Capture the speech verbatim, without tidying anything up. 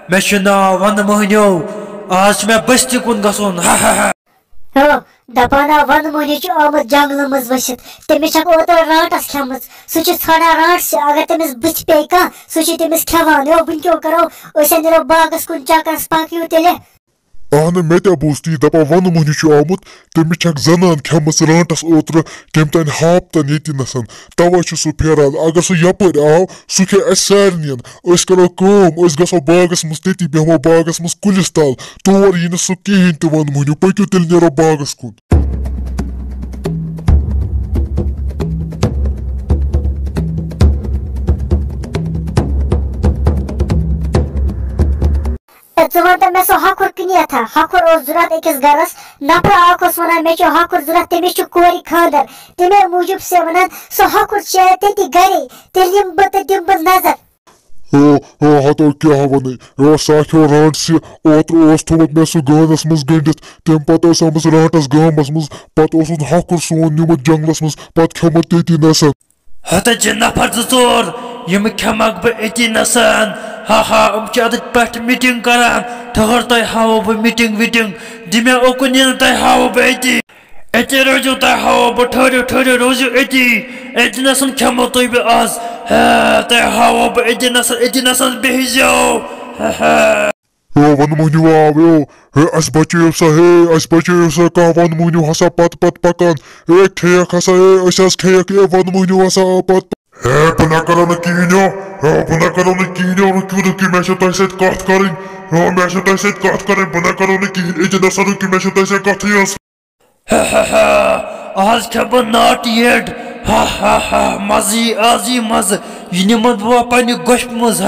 مےٚ چھُ ناو ونہٕ مۄہنیو، آز چھُ مےٚ بستی کُن گژھُن۔ ہو، دپان ہا ونہٕ مۄہنیو چھُ آمُت جنگلہٕ منٛز ؤسِتھ، تٔمِس چھکھ اوترٕ رانٹس کھٮ۪مٕژ، سُہ چھُ ژھانڈان رانٹسہِ، اگر تٔمِس بٕتھِ پیٚیہِ کانٛہہ، سُہ چھُ تٔمِس کھٮ۪وان۔ یو، وٕنۍ کیٛاہ کرو؟ أسۍ ہا نیرو باغس کُن چکرس، پکیو تیٚلہِ۔ اہنہٕ، مےٚ تہِ بوٗز تی، دپان ونہٕ مۄہنیو چھُ آمُت، تٔمِس چھکھ زنان کھٮ۪مٕژ رانٹس اوترٕ، کٔمۍ تانۍ ہاپتن ییٚتہِ نسن، توے چھُ سُہ پھیران۔ اگر سُہ یپٲرۍ آو، سُہ کھیٚیہِ اسہِ سارنٕین۔ أسۍ کرو کٲم، أسۍ گژھو باغس منٛز، تٔتی بیٚہمو باغس منٛز کُلِس تل، تور یی نہٕ سُہ کِہینۍ تہِ۔ ونہٕ مۄہنیو، پٔکِو تیٚلہِ نیرو باغس کُن۔ اے، ژٕ وَن تہٕ مےٚ، سُہ ہۄکھُر کٕنیتھا؟ ہۄکھُر اوس ضوٚرَتھ أکِس گَرَس، نفرا اَکھ اوس وَنان، مےٚ چھُ ہۄکھُر ضوٚرَتھ، تٔمِس چھُ کورِ خانٛدر، تَمے موٗجوٗب چھُ سُہ وَنان، سُہ ہۄکھُر چھُ تٔتی گَرے، تیٚلہِ یِمہٕ بہٕ تہٕ دِمہٕ بہٕ نظر۔ او، او، ہتو کیٛاہ وَنَے، او، سُہ ہا کھیوٚو رانٛٹسہِ، اوترٕ اوس تھوٚومُت مےٚ سُہ گانَس منٛز گٔنٛڈِتھ، تَمہِ پَتہٕ ٲس آمٕژ رانٛٹَس گامَس منٛز، پَتہٕ اوسُن ہۄکھُر سون نیوٗمُت جنٛگلَس منٛز، پَتہٕ کھیوٚمُت تٔتی نَسَن۔ ہتہٕ چھِ نفر زٕ ژور، یِم کھٮ۪مکھ بہٕ أتی نسن۔ ہا ہا، یِم چھِ اتھ پٮ۪ٹھ میٖٹِنگ کران۔ ٹھٔہر، تۄہہِ ہاوو بہٕ میٖٹِنگ ویٖٹِنگ۔ دِ مےٚ اوکُن یِنہٕ، تۄہہِ ہاوو بہٕ أتی۔ أتی روٗزِو، تۄہہِ ہاوو بہٕ، ٹھٔہرِو، ٹھٔہرِو، روٗزِو أتی۔ أتی نسن کھٮ۪مو تُہۍ بہٕ آز۔ ہا، تۄہہِ ہاوو بہٕ أتی نسن، أتی نسن بِہزیو۔ ہا ہا۔ او ونہٕ مۄہنیو آو، او، ہے، اسہِ بچٲیِو سا، ہے، اسہِ بچٲیِو سا، کانٛہہ ونہٕ مۄہنیو ہسا پتہٕ پتہٕ پکان، ہے، کھیٚیکھ ہسا، ہے، أسۍ حظ کھیٚیکھ، ہے، ونہٕ مۄہنیو ہسا آو پتہٕ۔ ہے، بہٕ نہ کرو نہٕ کِہیٖنۍ، او، ہے، بہٕ نہ کرو نہٕ کِہیٖنۍ، او، رُکِو، رُکِو، مےٚ چھِ تۄہہِ سۭتۍ کتھ کرٕنۍ، او، مےٚ چھِ تۄہہِ سۭتۍ کتھ کرٕنۍ، بہٕ نہ کرو نہٕ کِہیٖنۍ، أتی نہ سا رُکِو، مےٚ چھِ تۄہہِ سۭتۍ کتھٕے ٲس۔ آز کھٮ۪مہٕ بہٕ ناٹی ہیٚٹ۔ ہا ہا ہا، مزٕ یی، آز یی مزٕ۔ یہِ نِمہٕ بہٕ پننہِ گۄپھِ منٛز۔